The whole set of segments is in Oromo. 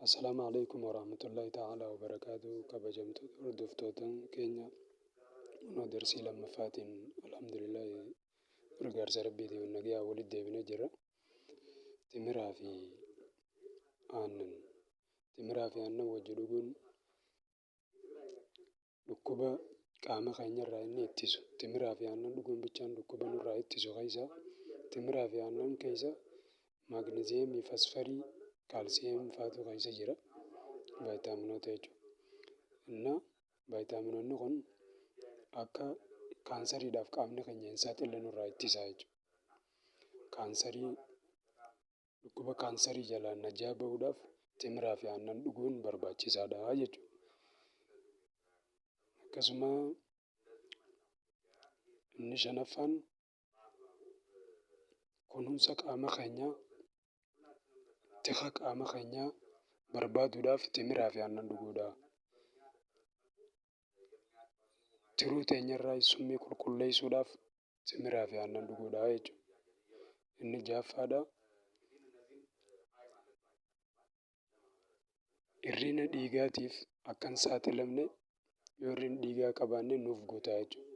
Assalaamu Aleeykum Warahmatullaahi Ta'aalaa Wabarakaatuh Kabajamtoota hordoftoota keenya, kunoo darsii lammaffaatiin alhamdulillaahi gargaarsa Rabbiitiin nagayaan walitti deebinee jirra. Timiraa fi aannan, timiraa fi aannan wajji dhuguun dhukkuba qaama keenya irraa inni ittisu, timiraa fi aannan dhuguun bichaan dhukkuba nurraa ittisu keessa, timiraa fi aannan keessa maagniziyeemii, fasfarii, kaalsiyeem faatu keessa jira, vaayitaaminoota jechuudha. Inna vaayitaaminoonni kun akka kaansariidhaaf qaamni keenya hin saaxille nurraa ittisaa jechuudha. Kaansarii, dhukkuba kaansarii jalaa najaa bahuudhaaf timiraa fi aannan dhuguun barbaachisaadha jechuudha. Akkasuma inni shanaffaan kunuunsa qaama keenyaa, tika qaama keenyaa barbaaduudhaaf timiraa fi aannan dhuguudha. Tiruu teenyarraa summii qulqulleessuudhaaf timiraa fi aannan dhuguudha jechuudha. Inni ja'affaadha, hir'ina dhiigaatiif akka hin saaxilamne, yoo hir'ina dhiigaa qabaanne nuuf guuta jechuudha.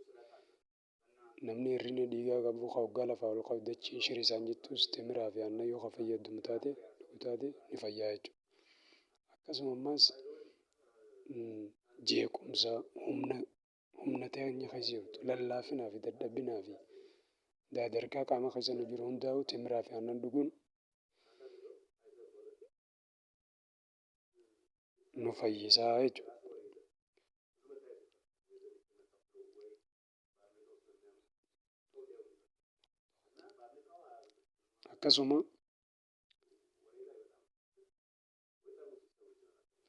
Namni hir'ina dhiigaa qabu ka hoggaa lafaa ol ka'u dachiin shira isaan jettus, timiraa fi aannan yoo ka fayyadamu taate, dhugu taate, ni fayyaa jechuudha. Akkasuma ammas jeequmsa humna humna teenya keessa jirtu, lallaafinaa fi dadhabinaa fi daadarkaa qaama keessa nu jiru hundaa'u timiraa fi aannan dhuguun nu fayyisaa jechuudha. Akkasuma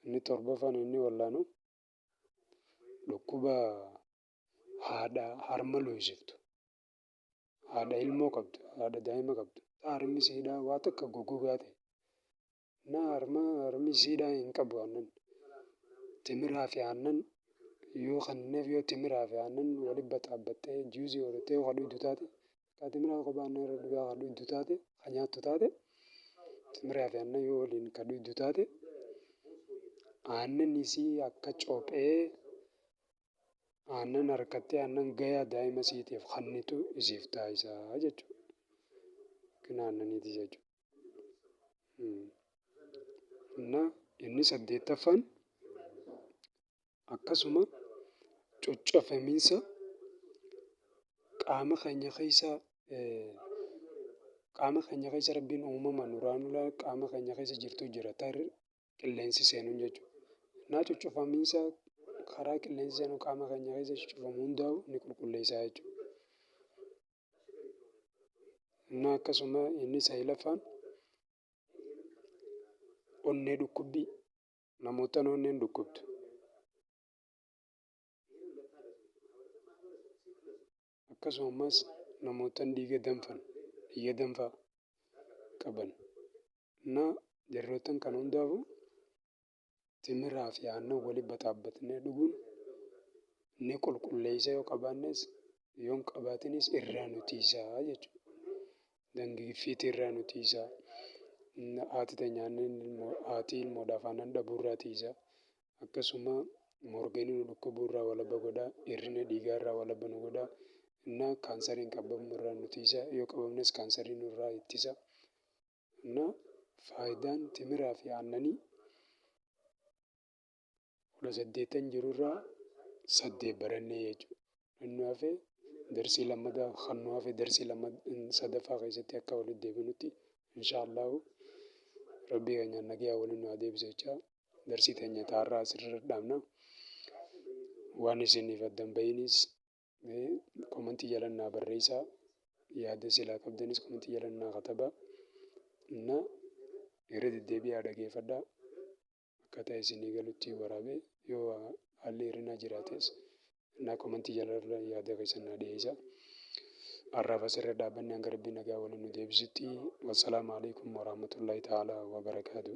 inni torbaffaan inni wallaanu dhukkuba haadha harma luusiftu, haadha ilmoo qabdu, haadha daa'ima qabdu, ta harmi isiidhaa waa takka goggogaa ta'e na harma harmi isiidhaa hin qabu, aannan timiraa fi aannan yoo kennineef, yoo timiraa fi aannan walitti baxaabbattee juusii godhattee yoo ka dhugdu taate, ka timiraa kophaa aannan irra dhugaa ka dhugdu taate, ka nyaattu taate, timiraa fi aannan yoo waliin ka dhugdu taate, aannan isii akka cophee aannan harkattee aannan gayaa daa'ima isiitiif kennitu isiif taasisaa jechuudha. Rakkina aannaniiti jechuudha. Na inni saddeettaffaan akkasuma coccofamiinsa qaama keenya keessa, qaama keenya keessa Rabbiin uumamaan uraanulaa qaama keenya keessa jirtu jira, tar qilleensi seenuun jechuudha. Naa coccofamiinsa karaa qilleensi seenu qaama keenya keessa coccofamu hundaa'u ni qulqulleessaa jechuudha. Innaa akkasuma inni saglaffaan onnee dhukkubbii, namootan onneen dhukkubdu. Akkasuma ammas namootan dhiiga danfan, dhiiga danfaa qaban. Innaa jarrootan kana hundaafuu timiraa fi aannan wali baxaabbatnee dhuguun ni qulqulleessa, yoo qabaannes yoo hin qabaatinis irraa nu tiisaa jechuudha. Dangiffiitii irraa nu tiisaa. Haati teenya aannan ilmoo, haati ilmoodhaaf aannan dhabuu irraa tiisa. Akkasuma morganii nu dhukkubuu irraa walaba godha. Hir'ina dhiigaa irraa walaba nu godha. Innaa kaansariin qabamuu irraa nu tiisa. Yoo qabamnes kaansarii nurraa ittisa. Innaa faayidaan timiraa fi aannanii 18n jirurraa 8 barannee jechuudha. Inni hafe darsii lammataa, kan nu hafe darsii lama sadaffaa keessatti akka walitti deebinutti, insha Allahu Rabbii keenyaan nagayaa waliin nu haa deebisu jechaa, darsii teenya taarraa asirra dhaabna. Waan isiniif addan bahinis komantii jala naa barreessaa, yaada silaa qabdanis komantii jala naa katabaa. Na irra deddeebi'aa dhageeffadhaa, akkaataa isinii galutti waraabee, yoo haalli hir'inaa jiraates naa komantii jala yaada keessan naa dhiyeessaa. Har'aaf asirra dhaabbanni, hanga Rabbiin nagaa waliin nu deebisutti, wassalaamu alaikum warahmatullahi ta'ala wabarakaatuh.